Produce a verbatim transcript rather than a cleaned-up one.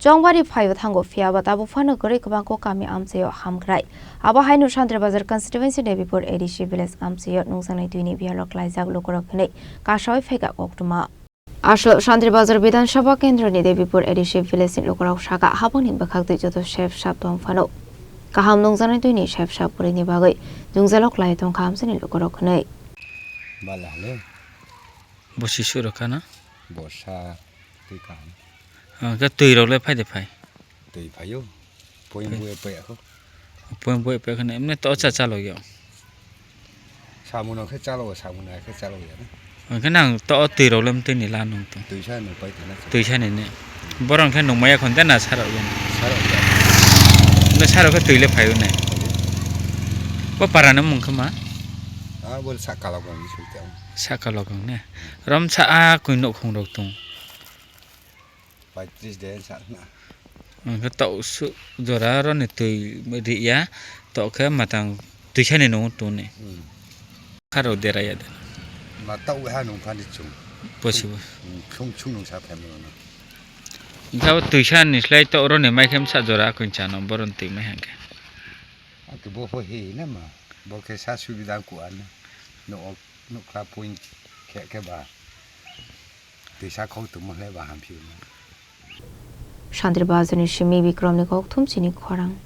Chongbari phaio thango, phiya ba tabuk phano kwrwi kwbangko kami amchaio hamkrai. Abo haino Santri Bazar constituency Debipur A D C village amchaio nungjaknai twini biyalo klaijak lukurok hinwi kasawi phaikha koktwma. Aswk Santri Bazar Bidhan Sabha Kendroni Debipur A D C village ni lukurok sakha, habangni bwkhak twi joto sep sap tong phano kaham nungjaknai twini sep sap kwrwini bagwi nungjalok lai tongkha amchaini lukurok hinwi. Bala le. Bo sisuk rok khana? Bo sa twi kaham. Ah, khe twi rok le phai de phai? Twi phaio. Point Phai. Buya paya kho. Point buya paya khana emne to cha chalo yo. Samuno khe chalo, samuno khe chalo ya. Hwnkhe nang to o twi rok le mtwi ni la nung to. Twi sa nung pai thana. Twi sa ni ne. Borok khe nung maya khon de na sarok ya. Sarok ya. Ne sarok khe twi le phaio ne. Bo para no mung khe ma? Ah, bo sa kala bong ni sui ta. Saka logang ne. Rom sa a koi nokhong rok tong. Paitris de sa na. Ang khe tok su jora ro ni twi ri ya. Tok khe matang twi sani nung tong ni. Hmm. Kharo dera ya de. Ma tok ha nung phani chung. Posi bo. Hmm, chung chung nung sa phem no. Ang khe twi sani slai tok ro ni mai khe sa jora koi cha no boron twi mai hang khe. Ang khe bo pho he na ma. Bo khe sa subida ku an. No. Nukla point khe khe ba. Tisa khou tongmo le ba hamphiyung. Santri Bazar ni simi Bikrom ni kok thum chini khorang.